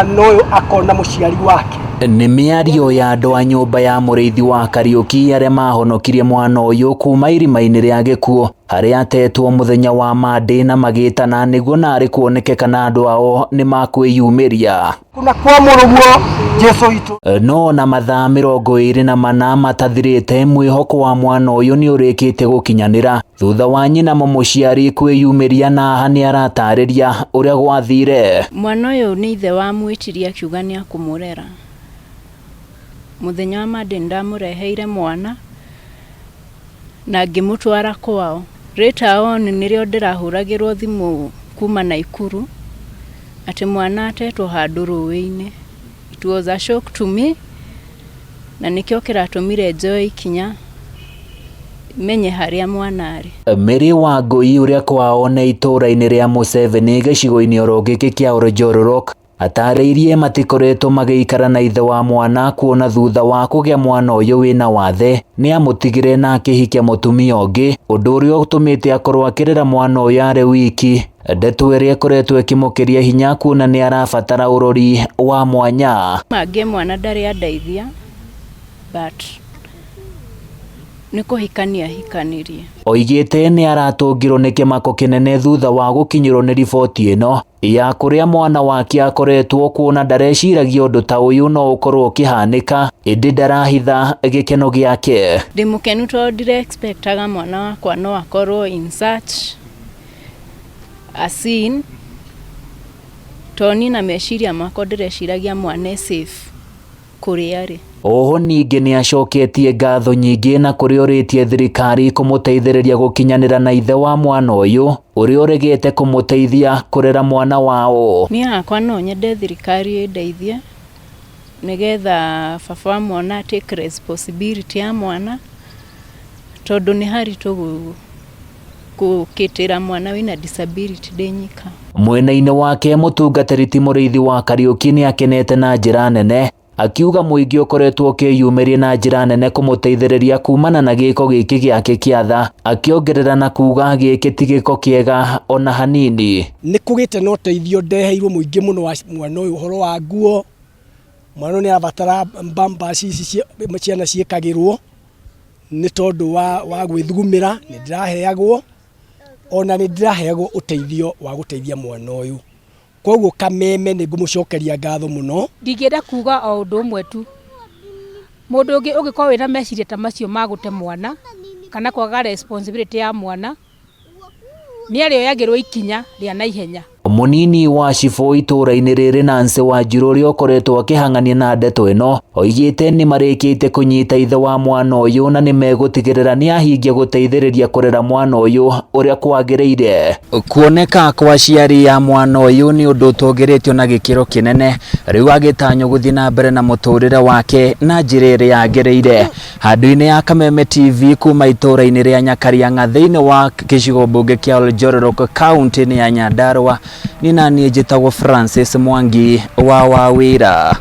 Mwana ũyũ akona mũciari wake. Nĩ mĩario ya andũ a nyũmba ya mũrĩithi wa Kariũki arĩa mahonokirie mwana ũyũ kuma irima-inĩ rĩa gĩkuũ harĩa atetwo mũthenya wa Monday na magĩtana nĩguo narĩ kuoneke kana andũ ao nĩ makwĩyumĩria. Kuna kwa mũrũguo Jesu witũ. No na mathaa 24 matathirĩte mwĩhoko wa mwana ũyũ nĩ ũrĩkĩtie gũkinyanĩra thutha wa nyina mũmũciari kwĩyumĩria na haha nĩ aratarĩria ũrĩa gwathire. Mwana ũyũ nĩ ithe wamwĩtirie akiuga nĩ akũmũrera. Mũthenya wa Monday nĩndamũreheire mwana na ngĩmũtwara kwao. Later on nĩrĩo ndĩrahũragĩrwo thimũ kuma Naikuru atĩ mwana atetwo handũ rũĩ-inĩ. It was a shock to me na nĩkĩo kĩratũmire njoe ikinya menye harĩa mwana arĩ. Mary Wangũi ũrĩa kwao nĩ itũũra-inĩ rĩa Museveni gĩcigo-inĩ oro gĩkĩ kĩa Oljolorok atarĩirie matikoretwo magĩikara na ithe wa mwana kuona thutha wa kũgĩa mwana ũyũ wĩna wathe nĩ amũtigire na akĩhikia mũtumia ũngĩ ũndũ ũrĩa ũtũmĩte akorwo akĩrera mwana ũyũ arĩ wiki. Ndeto ĩrĩa ĩkoretwo ĩkĩmũkĩria hinya kuona nĩ arabatara ũrori wa mwanya. Mangĩ mwana ndarĩ andeithia but nĩ kũhikania ahikanirie. Oigĩte nĩ aratũngirwo nĩ kĩmako kĩnene thutha wa gũkinyĩrwo nĩ riboti ĩno ya kũrĩa mwana wake akoretwo kuona ndareciragia ũndũ ta ũyũ no ũkorwo ũkĩhanĩka ĩndĩ ndarahitha gĩkeno gĩake. Ndĩ mũkenu tondũ ndire expectaga mwana wakwa no akorwo in such a scene tondũ niĩ na meciria makwa ndĩreciragia mwana e safe kũrĩa arĩ. Oho ningĩ nĩ acoketie ngatho nyingĩ na kũrĩa orĩtie thirikari kũmũteithĩrĩria gũkinyanĩra na ithe wa mwana ũyũ ũrĩa ũregete kũmũteithia kũrera mwana wao. Niĩ hakwa no nyende thirikari ĩndeithie nĩgetha baba wa mwana take responsibility ya mwana tondũ nĩ haritũ gũkĩtĩra mwana wĩna disability ndĩ nyika. Mwena-inĩ wake mũtungatĩri ti mũrĩithi wa Kariũki nĩ akenete na njĩra nene akiuga mũingĩ ũkoretwo ũkĩyumĩria na njĩra nene kũmũteithĩrĩria kumana na gĩko gĩkĩ gĩake kĩa tha akĩongerera na kuga gĩkĩ ti gĩko kĩega ona hanini. Nĩ kũgĩte na ũteithio ndeheirwo mũingĩ mũno wa mwana ũyũ ũhoro wa nguo. Mwana ũyũ nĩ arabatara pampers ici ciana ciĩkagĩrwo nĩ tondũ wa gwĩthugumĩra nĩ ndĩraheagwo ona nĩ ndĩraheagwo ũteithio wa gũteithia mwana ũyũ. Koguo Kameme nĩ ngũmũcokeria ngatho mũno. Ndingĩenda kuga o ũndũ ũmwe tu, mũndũ ũngĩ ũngĩkorwo wĩna meciria ta macio ma gũte mwana kana kwaga responsibility ya mwana nĩ arĩoyagĩrwo ikinya rĩa naihenya. Mũnini wa cibũ itũũra-inĩ rĩrĩ Nancy Wanjiru ũrĩa ũkoretwo akĩhang'ania na ndeto ĩno oigĩte nĩ marĩkĩte kũnyita ithe wa mwana ũyũ na nĩ megũtigĩrĩra nĩ ahingia gũteithĩrĩria kũrera mwana ũyũ ũrĩa kwagĩrĩire. Kuoneka kwa aciari ya mwana ũyũ nĩ ũndũ ũtũgĩrĩtio na gĩkĩro kĩnene rĩu agĩtanywo gũthiĩ na mbere na mũtũrĩre wake na njĩra ĩrĩa yagĩrĩire. Handũ-inĩ ya Kameme TV kuma itũũra-inĩ rĩa Nyakariang'a thĩinĩ wa gĩcigo mbunge kĩa Oljolorok kaunti-inĩ ya Nyandarua niĩ na niĩ njĩtagwo Francis Mwangi wa Wawĩra.